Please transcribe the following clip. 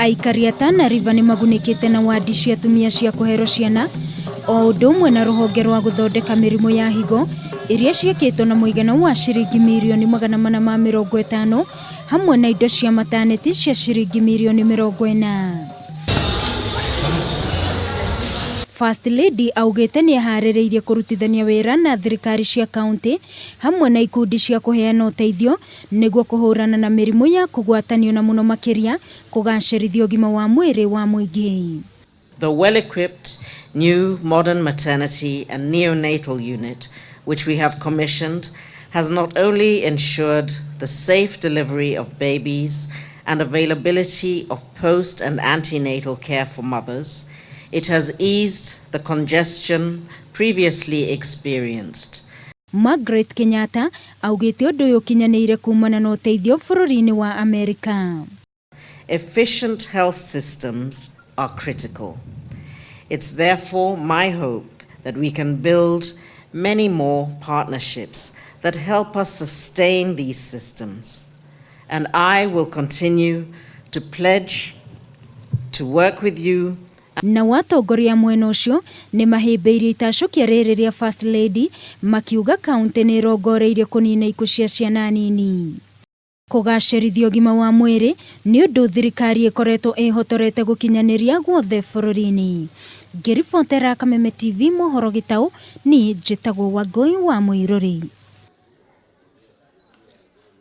Aikari a Tana River nĩ magunĩkĩte na wadi cia atumia cia kũherwo ciana o ũndũ ũmwe na rũhonge rwa gũthondeka mĩrimũ ya higo iria ciĩkĩtwo na mũigana wa ciringi mirioni 450 hamwe na indo cia mataneti cia ciringi mirioni 40. First Lady augĩte nĩ eharĩrĩirie kũrutithania wĩra na thirikari cia kaunti hamwe na ikundi cia kũheana ũteithio nĩguo kũhũrana na mĩrimũ ya kũgwatanio na mũno makĩria kũgacĩrithia ũgima wa mwĩrĩ wa mũingĩ. The well-equipped new modern maternity and neonatal unit, which we have commissioned, has not only ensured the safe delivery of babies and availability of post and antenatal care for mothers, it has eased the congestion previously experienced. Margaret Kenyatta augĩte ũndũ ũyũ ũkinyanĩire kumana na ũteithio bũrũri-inĩ wa Amerika. Efficient health systems are critical. It's therefore my hope that we can build many more partnerships that help us sustain these systems. And I will continue to pledge to work with you. Nao atongoria a mwena ũcio nĩ mahĩmbĩirie itacũkia rĩrĩ rĩa First Lady makiuga kaunti nĩ ĩrongoreirie kũnina ikuũ cia ciana nini. Kũgacĩrithia ũgima wa mwĩrĩ nĩ ũndũ thirikari ĩkoretwo ĩhotorete gũkinyanĩria guothe bũrũri-inĩ. Ngĩribotera Kameme TV mohoro gĩtaũ, niĩ njĩtagwo Wangũi wa Mũirũrĩ.